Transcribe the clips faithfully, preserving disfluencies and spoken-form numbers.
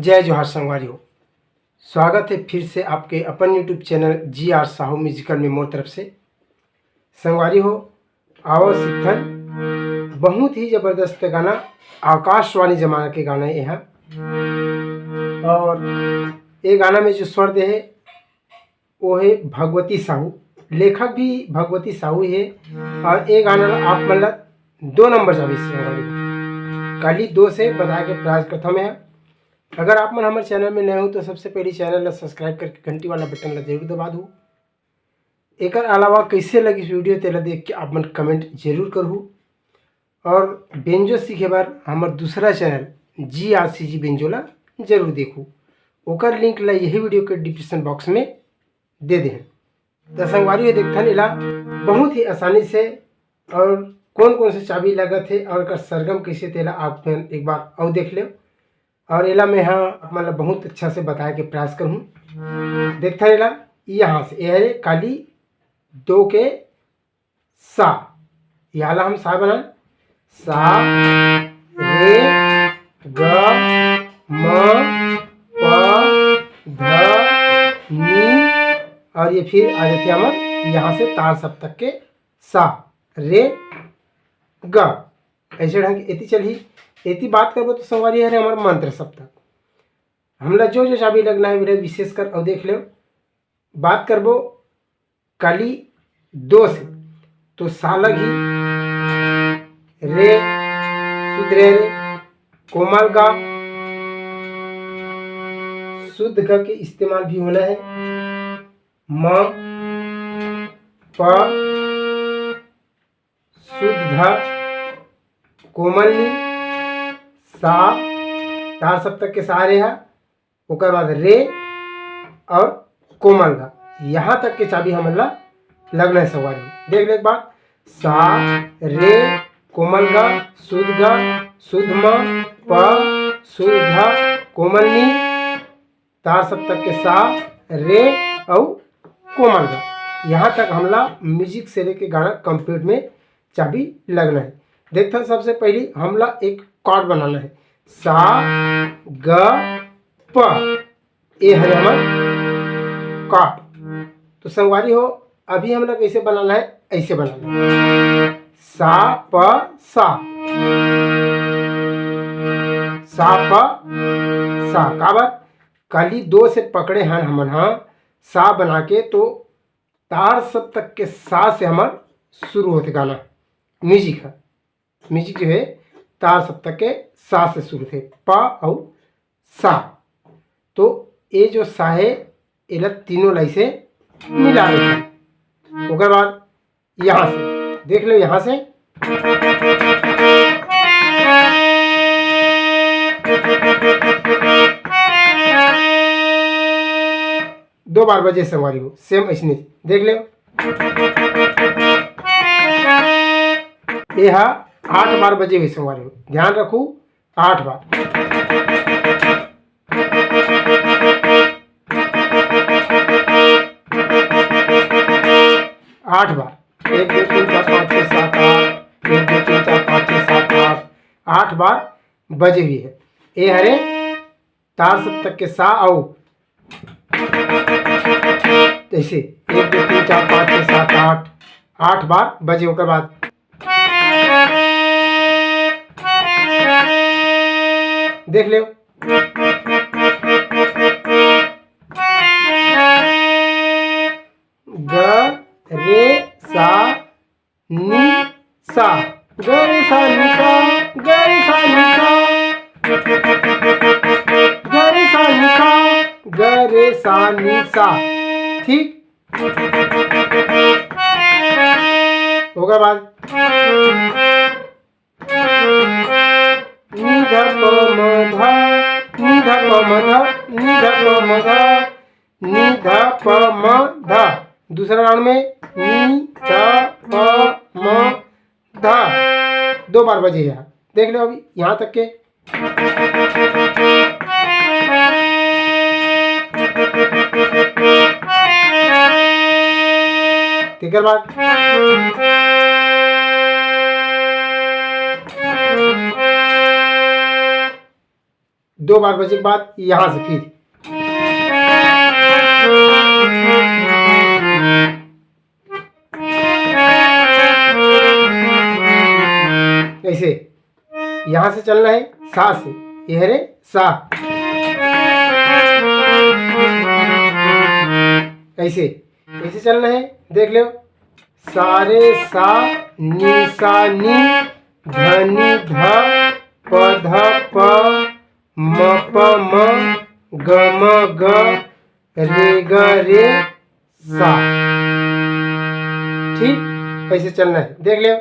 जय जोहार संगवारी हो, स्वागत है फिर से आपके अपन YouTube चैनल जी आर साहू म्यूजिकल में मोर तरफ से। संगवारी हो, आवो सीखथन बहुत ही जबरदस्त गाना, आकाशवाणी जमाना के गाना ये हा। और ये गाना में जो स्वर दे है वो है भगवती साहू, लेखक भी भगवती साहू ही है। और ये गाना ला आप मन ला दो नंबर चाबी से संगवारी हो, काली दो से बता के प्रयास करता मैं। अगर आप मन हमारे चैनल में नए हो तो सबसे पहले चैनल ला सब्सक्राइब करके घंटी वाला बटन ला जरूर दबा दो। एकर अलावा कैसे लगी वीडियो तेला देख के आप मन कमेंट जरूर करहू। और बेंजो सीखे बर हमर दूसरा चैनल जी आर सी जी बेंजो ला जरूर देखू, ओकर लिंक ला यही वीडियो के डिस्क्रिप्शन बॉक्स में दे दे हैं। तो संगवारी हो, देखथन एला बहुत ही आसानी से और कौन कौन से चाबी लगत है और एकर सरगम कैसे, तेला आप मन एक बार और देख लेव। और एला मैं हा आप मन ला बहुत अच्छा से बताए के प्रयास करूँ। देखथन एला, यहाँ से ये हरे काली दो के सा, यहाँ ला हम सा बनान, सा, रे, ग, म, प, ध, नी, और ये फिर आ जाते हमर यहाँ से तार सप्तक के सा, रे, ग। ऐसे ढंग के एती चलही। एती बात करबो तो संगवारी हरे हमर मंत्र सप्तक। हमला जो जो चाबी लगना है बेटा विशेष कर और देख लेव। बात करबो काली दो से, तो सा लगही, रे, शुद्ध रे, रे, कोमल गा, शुद्ध ग के इस्तेमाल भी होना है, म, प, शुद्ध ध, कोमल नी, सा, तार सप्तक के सा रे हा, ओकर बाद रे और कोमल गा, यहाँ तक के चाबी हमन ला लगना है संगवारी। देख ले एक बार, सा, रे, कोमल गा, शुद्ध गा, शुद्ध म, प, शुद्ध ध, कोमल नी, तार सप्तक के सा, रे अउ कोमल गा। यहाँ तक हमला म्यूजिक से लेके गाना कंप्लीट में चाबी लगना है। देखथन, सबसे पहली हमला एक कॉर्ड बनाना है, सा, ग, प, ये हरे हमर कॉर्ड। तो संगवारी हो, अभी हमला कैसे बनाना है, ऐसे बनाना है, सा, प, सा, सा, प, सा। काबर? काली दो से पकड़े हन हमन हा सा बना के, तो तार सप्तक के सा से हमर शुरू होथे गाना, म्यूजिक है। म्यूजिक जो है तार सप्तक के सा से शुरू होथे, प अउ सा। तो ये जो सा है, एला तीनों लाई से मिला देथे। ओकर बाद यहाँ से देख लो, यहाँ से दो बार बजे संगवारी हो, सेम ऐसने देख ले। ये हा आठ बार बजे हुए संगवारी हो, ध्यान रखू, आठ बार। आठ बार, एक, दो, तीन, चार, पाँच, छः, सात, आठ, एक, दो, तीन, चार, पाँच, छः, सात, आठ, आठ बार बजे हुई है। ये हरे तार सप्तक के सा अउ जैसे एक, दो, तीन, चार, पाँच, छः, सात, आठ, आठ बार बजे, ओकर बाद देख ले, ग रे सा नी सा, ग रे सा नी सा, ग रे सा नी सा, ग रे सा नी सा, ग रे सा नी सा। ठीक, ओकर बाद नी ध प म ध, नी ध प म ध, नी ध प म ध, नी ध प म ध। दूसरा राउंड में नी ध प म ध। दो बार बजे है, देख लो अभी यहाँ तक के। तेकर बाद दो बार बजे के बाद यहाँ से फिर ऐसे, यहाँ से चलना है सा से, ये हरे सा। ऐसे, ऐसे चलना है, देख लो। सा रे सा, नी सा नी, ध नी ध, प ध प, म प म, ग म ग, रे ग रे, सा। ठीक, ऐसे चलना है, देख ले।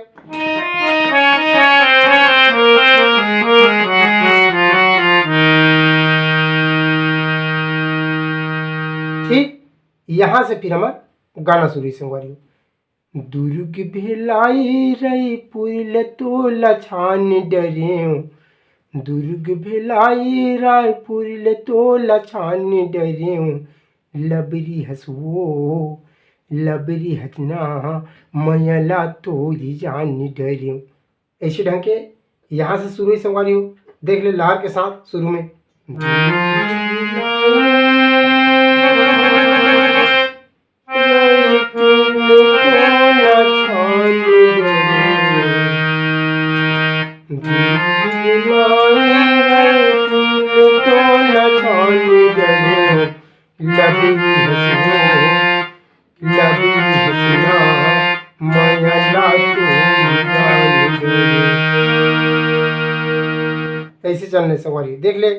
ठीक, यहाँ से फिर हमार गाना शुरू होही संगवारी हो। दुर्ग भेलाई रईपुर ले तोला छान डरेंव, दुर्ग भेलाई रायपुर ले तोला छान डरेंव, लबरी हस वो, लबरी हस ना, मया ला तोरी जान डरेंव। ऐसे ढंग के यहाँ से शुरू होही संगवारी हो, देख ले लहर के साथ शुरू में। ऐसे चलने संगवारी देख ले।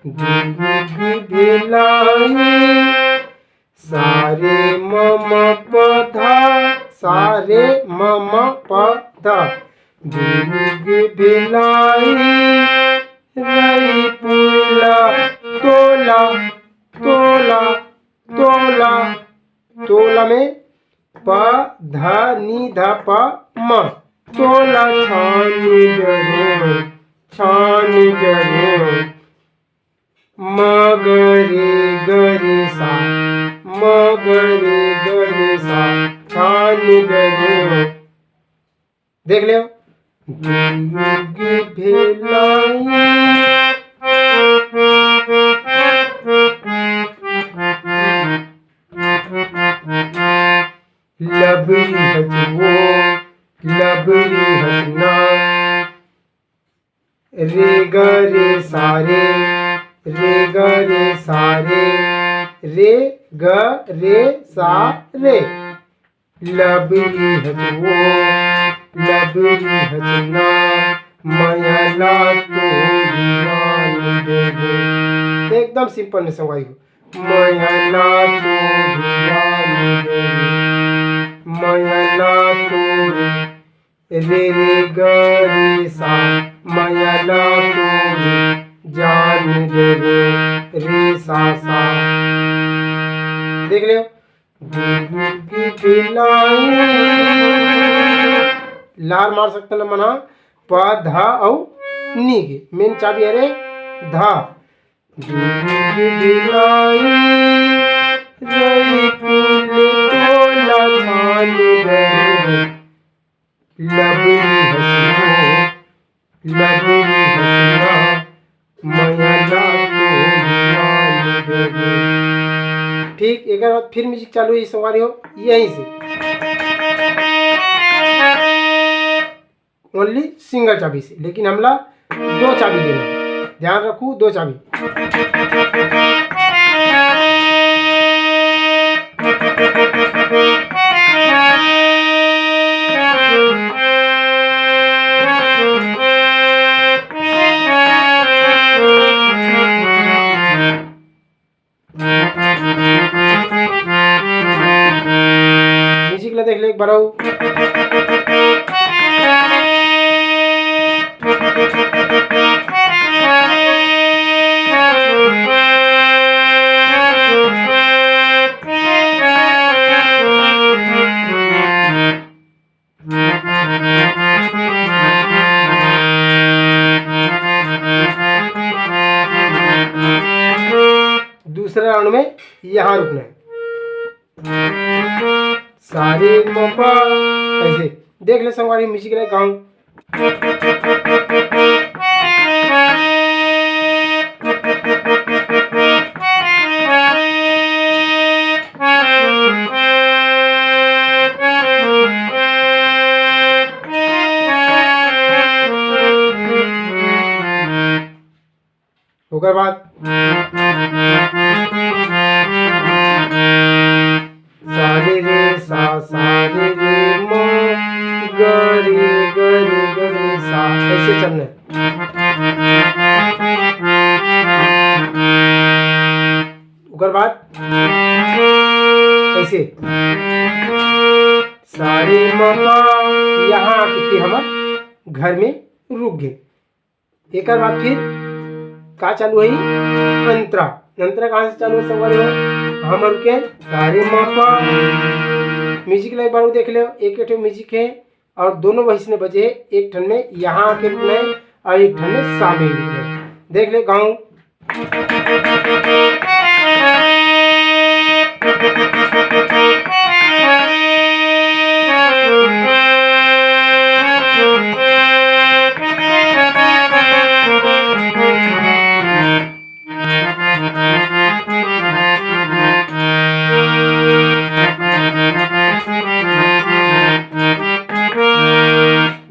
दुर्ग भेलाई, सा रे म म प ध, सा रे म म प ध। दुर्ग भेलाई, रईपुर ला तोला, तोला, तोला, तोला में प ध नी ध प म। तोला छान डरेंव, छान डरेंव। म ग रे ग रे सा, म ग रे ग रे सा, छान डरेंव। देख ले। दुर्ग भेलाई। लबरी हस वो, लबरी हस ना। रे ग रे सा रे, रे ग रे सा रे, रे ग रे सा रे। लबरी हस वो, लबरी हस ना, मया ला तोरी जान डरेंव। एकदम simple में संगवारी हो। मया ला तोरी जान डरेंव, मया ला तोरी, रे रे ग रे सा, मया ला तोरी जान डरेंव, रे सा सा। देख ले। दुर्ग भेलाई। लहर मार सकते ना मना, प ध अउ नी के। Main चाबी हरे ध। दुर्ग भेलाई, रईपुर ले तोला छान डरेंव। लबरी हस वो, लबरी हस ना, मया ला तोरी जान डरेंव। ठीक, एक बार फिर music चालू होही संगवारी हो, यहीं से। Only single चाबी से, लेकिन हमला दो चाबी लेना हे। ध्यान रखू, दो चाबी। Music ला देख ले एक बार अउ। दूसरा round में यहाँ रुकना है। सा रे म प, ऐसे देख ले संगवारी, music ला गाँव। ओकर बाद सा रे रे सा, सा रे रे म, ग रे ग रे ग रे सा, ऐसे चलना है। ओकर बाद ऐसे सा रे म पा, यहाँ आके फिर हमर घर में रुक गए। एकर बाद फिर का चालू होही? अंतरा। अंतरा कहाँ से चालू होही संगवारी हो? हमर के सा रे म पा। म्यूजिक ला एक बार देख ले, एक एक ठो म्यूजिक है और दोनों वैसने बजे है, एक ठन में यहाँ आके रुकना है और एक ठन में सा में रुकना है। देख ले गाँव।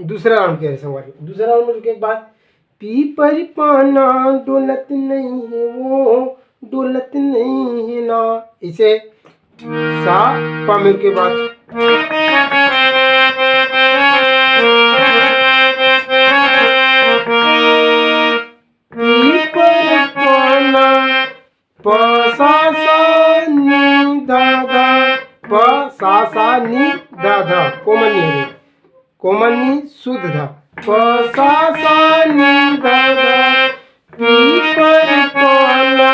दूसरा राउंड के संगवारी, दूसरा राउंड में रुके के बाद पीपर पाना डोलत नहीं है वो, डोलत नहीं है ना। इसे सा पा में रुके के बाद पीपर पाना प सा सा नी धा धा, प सा सा नी धा धा, कोमल नी है, कोमल नी शुद्ध धा। प सा सा नी धा धा, पीपर पाना,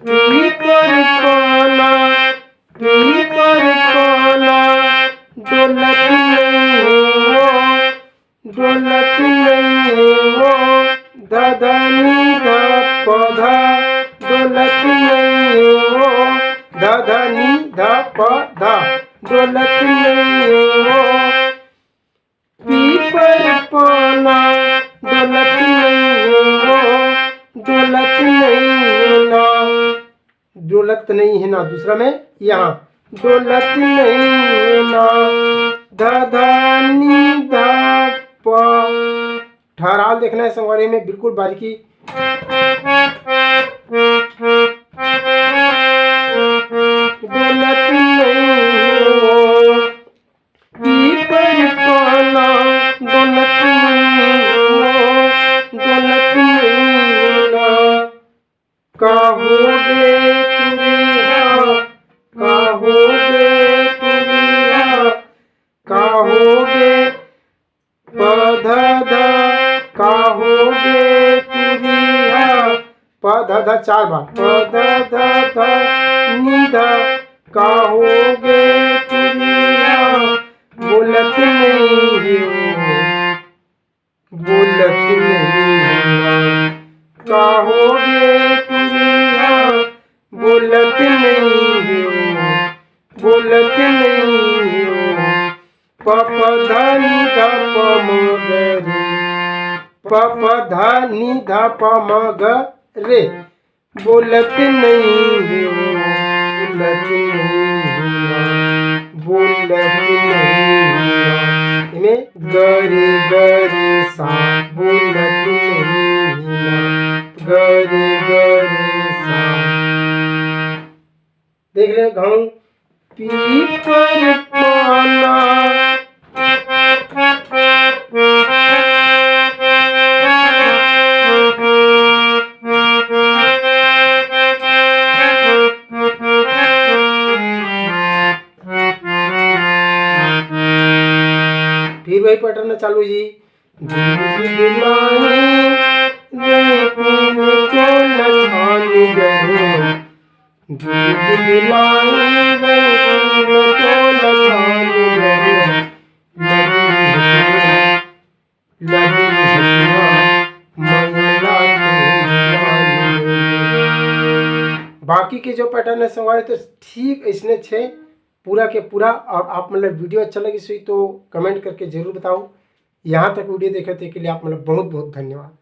पीपर पाना, पीपर पाना, डोलत नहीं हो, डोलत नहीं हो, धा धा नी धा प धा, डोलत नहीं हो, धा धा नी धा प धा, डोलत नहीं हो। पीपर पाना डोलत नहीं हो, डोलत नहीं ना, डोलत नहीं है ना। दूसरा में यहाँ डोलत नहीं है ना, धा धा नी धा प। ठहराव देखना है संगवारी में, बिल्कुल बारीकी। डोलत नहीं हो, पीपर पाना डोलत नहीं हो, डोलत नहीं ना। का होगे तुरिया, का होगे तुरिया, का होगे प ध ध, का होगे तुरिया, प ध ध चार बार, प ध ध ध नी ध, का होगे तुरिया, बोलत नहीं हो, बोलत नहीं हो, का होगे तुरिया, बोलत नहीं हो, बोलत नहीं हो। प प ध नी ध प म ग रे, प प ध नी ध प म ग रे। बोलत नहीं हो, बोलत नहीं हो, बोलत नहीं हो। इमे ग रे ग रे सा, बोलत नहीं हो, ग रे ग रे सा। देख ले गाँव पीपर पाना। फिर वही पैटर्न चालू जी। दूध पिलाए रे फूल को लछान गए। दूध पिलाए रे फूल को लछान गए। लगी हंसना, लगी हंसना, मैना तू जान गए। बाकी के जो पैटर्न है संगवारी, तो ठीक इसने छे पूरा के पूरा। और आप मतलब वीडियो अच्छा लगी सही तो कमेंट करके जरूर बताओ। यहाँ तक वीडियो देखे तेके लिए आप मन ल बहुत बहुत धन्यवाद।